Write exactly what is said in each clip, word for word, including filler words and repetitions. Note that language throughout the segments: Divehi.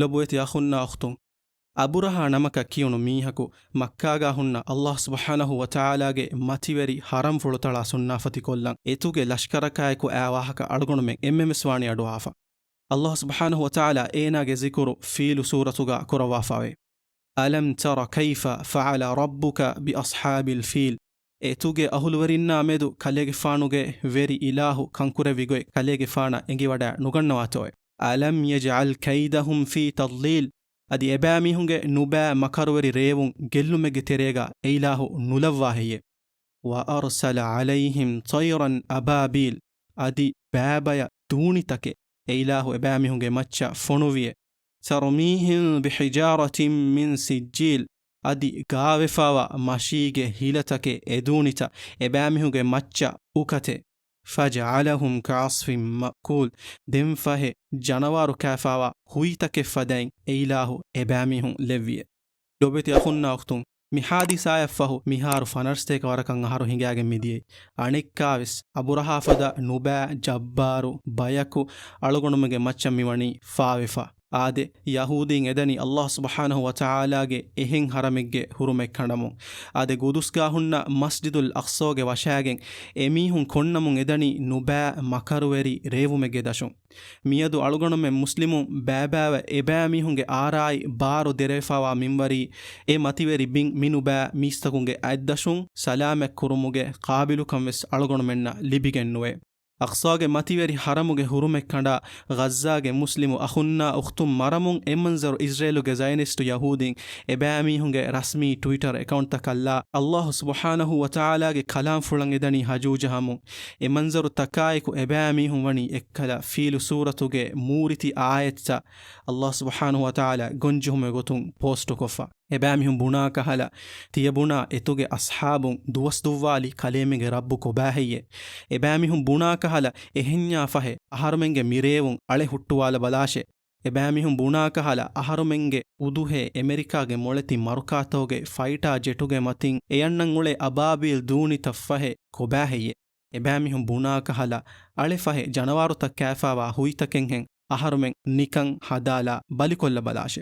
ލޮބުވެތި އަޚުންނާ އުޚްތުން، އަބުރަހާ ނަމަކަށް ކިޔުނު މީހަކު މައްކާގާ ހުންނަ އައްލާހު ސުބްޙާނަހު ވަތަޢާލާގެ މަތިވެރި ޙަރަމްފުޅުތަޅާ ސުންނާފަތިކޮށްލަން އެތުގެ ލަޝްކަރަކާއެކު އައި ވާހަކަ އަޅުގަނޑުމެން އެންމެންވެސް ވާނީ އަޑުއަހާފަ. އައްލާހު ސުބްޙާނަހު ވަތަޢާލާ އޭނާގެ ޒިކުރު ފީލު ސޫރަތުގާ ކުރައްވާފައެވެ. ألم تر كيف فعل ربك بأصحاب الفيل؟ އެތުގެ އަހުލުވެރިންނާ މެދު ކަލޭގެފާނުގެ ވެރި އިލާހު ކަންކުރެއްވި ގޮތް ކަލޭގެފާނަށް އެނގިވަޑައި ނުގަންނަވާތޯއެ؟ ألم يجعل كيدهم في تضليل؟ އަދި އެބައިމީހުންގެ ނުބައި މަކަރުވެރި ރޭވުން ގެއްލުމެއްގެ ތެރޭގަ އެއިލާހު ނުލައްވާ ހެއްޔެ؟ وأرسل عليهم طيرا أبابيل؟ އަދި ބައިބަޔަށް ދޫނިތަކެއް އެއިލާހު އެބައިމީހުންގެ މައްޗަށް ފޮނުވިއެ؟ ترميهم بحجارة من سجيل؟ އަދި ގާވެފާވާ މަށީގެ ހިލަތަކެއް އެދޫނިތަ އެބައިމީހުންގެ މައްޗަށް އުކަތެ؟ فجعلهم كعصف مأكول؟ ދެން ފަހެ ޖަނަވާރު ކާފާވާ ހުއިތަކެއް ފަދައިން އެއިލާހު އެބައިމީހުން ލެއްވިއެ. ލޮބުވެތި އަޚުންނާ އުޚްތުން، މި ޙާދިސާއަށްފަހު މިހާރު ފަނަރަސަތޭކަ ވަރަކަށް އަހަރު ހިނގާގެން މިދިޔައީ. އަނެއްކާވެސް އަބުރަހާ ފަދަ ނުބައި ޖައްބާރު ބަޔަކު އަޅުގަނޑުމެންގެ މައްޗަށް މިވަނީ ފާވެފަ. އާދެ، ޔަހޫދީން އެދަނީ އައްލާހު ސުބްޙާނަހު ވަތަޢާލާގެ އެހެން ޙަރަމެއްގެ ޙުރުމަތް ކަނޑަމުން. އާދެ، ގުދުސްގާ ހުންނަ މަސްޖިދުލް އަޤްޞާގެ ވަށާގެން އެމީހުން ކޮންނަމުން އެދަނީ ނުބައި މަކަރުވެރި ރޭވުމެއްގެ ދަށުން. މިއަދު އަޅުގަނޑުމެން މުސްލިމުން ބައިބައިވެ އެބައިމީހުންގެ އާރާއި ބާރު ދެރަވެފާވާ މިންވަރީ، އެ މަތިވެރި ބިން މިނުބައި މީސްތަކުންގެ އަތްދަށުން ސަލާމަތް ކުރުމުގެ ޤާބިލުކަން ވެސް އަޅުގަނޑުމެންނަށް ލިބިގެން ނުވޭ. އަޤްޞާގެ މަތިވެރި ޙަރަމުގެ ޙުރުމަތް ކަނޑާ، ޣައްޒާގެ މުސްލިމު އަޚުންނާ އުޚްތުން މަރަމުން އެ މަންޒަރު އިޒްރޭލުގެ ޒަޔަނިސްޓު ޔަހޫދީން އެބައިމީހުންގެ ރަސްމީ ޓްވިޓަރ އެކައުންޓްތަކަށްލާ، އައްލާހު ސުބްޙާނަހު ވަތަޢާލާގެ ކަލާމްފުޅަށް އެދަނީ ހަޖޫޖަހަމުން. އެ މަންޒަރު ތަކާއެކު އެބައިމީހުން ވަނީ އެއްކަލަ ފީލު ސޫރަތުގެ މޫރިތި އާޔަތްތައް އައްލާހު ސުބްޙާނަހު ވަތަޢާލާ ގޮންޖެހުމުގެ ގޮތުން ޕޯސްޓުކޮށްފަ. އެބައިމީހުން ބުނާ ކަހަލަ، ތިޔަބުނާ އެތުގެ އަޞްޙާބުން ދުވަސް ދުއްވާލި ކަލޭމެންގެ ރައްބު ކޮބާހެއްޔޭ؟ އެބައިމީހުން ބުނާ ކަހަލަ، އެހެންޏާ ފަހެ އަހަރުމެންގެ މިރޭވުން އަޅެ ހުއްޓުވާލަ ބަލާށޭ. އެބައިމީހުން ބުނާ ކަހަލަ، އަހަރުމެންގެ އުދުހޭ އެމެރިކާގެ މޮޅެތި މަރުކާތަކުގެ ފައިޓާ ޖެޓުގެ މަތިން އެއަންނަން އުޅޭ އަބާބީލް ދޫނިތައް ފަހެ ކޮބާހެއްޔޭ؟ އެބައިމީހުން ބުނާ ކަހަލަ، އަޅެ ފަހެ ޖަނަވާރުތައް ކާފާވާ ހުއިތަކެއްހެން އަހަރުމެން ނިކަން ހަދާލާ ބަލިކޮށްލަ ބަލާށޭ.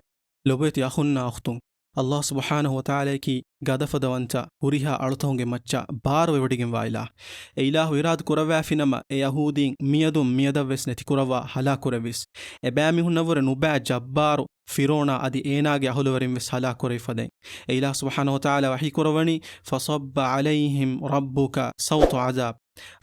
ލޮބުވެތި އަޚުންނާ އުޚްތުން، އައްލާހު ސުބްޙާނަހު ވަތަޢާލާއަކީ ގަދަފަދަވަންތަ ހުރިހާ އަޅުތަކުންގެ މައްޗަށް ބާރުވެވޮޑިގެންވާ އިލާހު. އެ އިލާހު އިރާދަ ކުރައްވާފިނަމަ، އެ ޔަހޫދީން މިއަދުން މިއަދަށްވެސް ނެތިކުރައްވާ ހަލާކުކުރެއްވީސް. އެބައިމީހުންނަށްވުރެ ނުބައި ޖައްބާރު ފިރޯނާ އަދި އޭނާގެ އަހުލުވެރިންވެސް ހަލާކުކުރެވިފަދައިން. އެ އިލާހު ސުބްޙާނަހު ވަތަޢާލާ ވަޙީ ކުރައްވަނީ، فصب عليهم ربك سوط عذاب.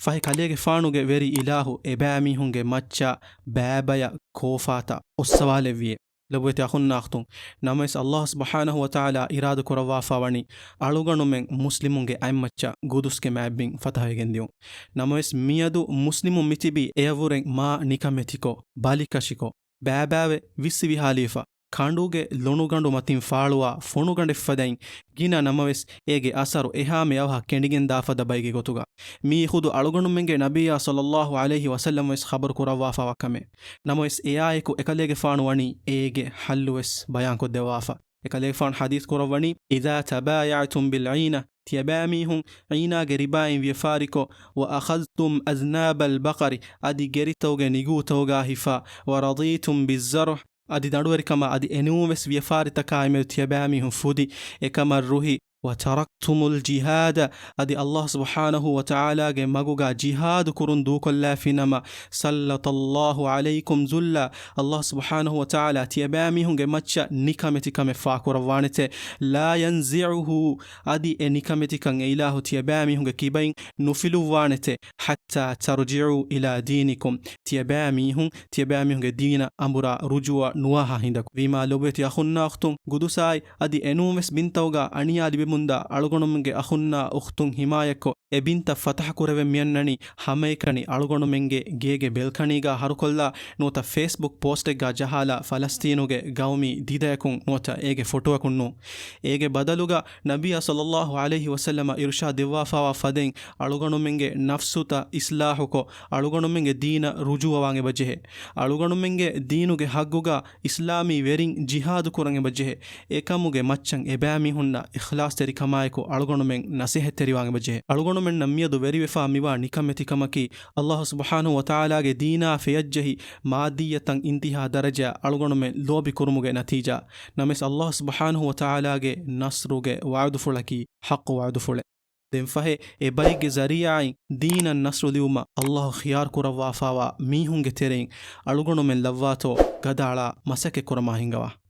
ފަހެ ކަލޭގެފާނުގެ ވެރި އިލާހު އެބައިމީހުންގެ މައްޗަށް ބައިބަޔަށް ކޯފާތައް އޮއްސަވާލެއްވިއޭ. ލޮބުވެތި އަޚުންނާ އުޚްތުން، ނަމަވެސް އައްލާހު ސުބްޙާނަހު ވަތަޢާލާ އިރާދަ ކުރައްވާފާ ވަނީ އަޅުގަނޑުމެން މުސްލިމުންގެ އަތްމައްޗަށް ގުދުސްގެ މާތް ބިން ފަތަޙަވެގެން ދިޔުން. ނަމަވެސް މިއަދު މުސްލިމުން މިތިބީ އެޔަށްވުރެން މާ ނިކަމެތިކޮށް، ބަލިކަށިކޮށް، ބައިބައިވެ ވިއްސިވިހާލީފަ، ކަނޑުގެ ލޮނުގަނޑު މަތިން ފާޅުވާ ފޮނުގަނޑެއްފަދައިން ގިނަ ނަމަވެސް، އޭގެ އަސަރު އެހާމެ އަވަހަށް ކެނޑިގެންދާފަދަ ބައިގެ ގޮތުގަ. މީ ޚުދު އަޅުގަނޑުމެންގެ ނަބިއްޔާ ޞައްލައްލާހު ޢަލައިހި ވަސައްލަމަ ވެސް ޚަބަރު ކުރައްވާފާވާ ކަމެއް. ނަމަވެސް، އެއާއެކު އެކަލޭގެފާނު ވަނީ އޭގެ ޙައްލުވެސް ބަޔާންކޮށްދެއްވާފަ. އެކަލޭގެފާނު ޙަދީޘް ކުރައްވަނީ، إذا تبايعتم بالعينة، ތިޔަބައިމީހުން ޢީނާގެ ރިބާއިން ވިޔަފާރިކޮށް، وأخذتم أذناب البقر، އަދި ގެރިތަކުގެ ނިގޫތަކުގާ ހިފާ، ورضيتم بالزرع، އަދި ދަނޑުވެރިކަމާ އަދި އެނޫންވެސް ވިޔަފާރިތަކާއިމެދު ތިޔަބައިމީހުން ފުދި، އެކަމަށް ރުހި، وتركتم الجهاد، އަދި އައްލާހު ސުބްޙާނަހު ވަތަޢާލާގެ މަގުގާ ޖިހާދު ކުރުން ދޫކޮށްލާފިނަމަ، سلط الله عليكم ذلا، އައްލާހު ސުބްޙާނަހު ވަތަޢާލާ ތިޔަބައިމީހުންގެ މައްޗަށް ނިކަމެތިކަމެއް ފާކުރައްވާނެތެ. لا ينزعه، އަދި އެ ނިކަމެތިކަން އެއިލާހު ތިޔަބައިމީހުންގެ ކިބައިން ނުފިލުއްވާނެތެ، حتى ترجعوا إلى دينكم، ތިޔަބައިމީހުން ތިޔަބައިމީހުންގެ ދީނަށް އަނބުރާ ރުޖޫޢަ ނުވާހާ ހިނދަކު. ވީމާ، ލޮބުވެތި އަޚުންނާ އުޚްތުން، ގުދުސާއި އަދި އެނޫންވެސް ބިންތަކުގާ އަނިޔާ ލިބެމުންދާ އަޅުގަނޑުމެންގެ އަޚުންނާ އުޚްތުން ހިމާޔަތްކޮށް، އެ ބިންތައް ފަތަޙަ ކުރެވެން މިއަންނަނީ ހަމައެކަނި އަޅުގަނޑުމެންގެ ގޭގެ ބެލްކަނީގާ ހަރުކޮށްލާ ނުވަތަ ފޭސްބުކް ޕޯސްޓެއްގާ ޖަހާލާ ފަލަސްތީނުގެ ގައުމީ ދިދަޔަކުން ނުވަތަ އޭގެ ފޮޓޯއަކުން ނޫން. އޭގެ ބަދަލުގަ ނަބިއްޔާ ޞައްލައްލާހު ޢަލައިހި ވަސައްލަމަ އިރުޝާދު ދެއްވާފާވާ ފަދައިން އަޅުގަނޑުމެންގެ ނަފްސުތައް އިޞްލާޙުކޮށް، އަޅުގަނޑުމެންގެ ދީނަށް ރުޖޫޢަވާން އެބަޖެހޭ. އަޅުގަނޑުމެންގެ ދީނުގެ ޙައްގުގަ އިސްލާމީ ވެރިން ޖިހާދު ކުރަން އެބަޖެހޭ. އެކަމުގެ މައްޗަށް އެބައިމީހުންނަށް އިޚްލާޞް ކަމާއެކު އަޅުގަނޑުމެން ނަސޭހަތްތެރިވާން އެބަޖެހޭ. އަޅުގަނޑުމެންނަށް މިއަދު ވެރިވެފާ މިވާ ނިކަމެތިކަމަކީ، އައްލާހު ސުބްޙާނަހު ވަތަޢާލާގެ ދީނާ ފެޔަށްޖެހި، މާއްދިއްޔަތަށް އިންތިހާ ދަރަޖައަށް އަޅުގަނޑުމެން ލޯބި ކުރުމުގެ ނަތީޖާ. ނަމަވެސް، އައްލާހު ސުބްޙާނަހު ވަތަޢާލާގެ ނަޞްރުގެ ވަޢުދުފުޅަކީ ޙައްޤު ވަޢުދުފުޅެއް. ދެން ފަހެ، އެ ބައެއްގެ ޒަރީޢާއިން ދީނަށް ނަޞްރު ލިބުމަށް އައްލާހު ޚިޔާރު ކުރައްވާފާވާ މީހުންގެ ތެރެއިން އަޅުގަނޑުމެން ލައްވާތޯ ގަދައަޅާ މަސައްކަތް ކުރަމާ ހިންގަވާ.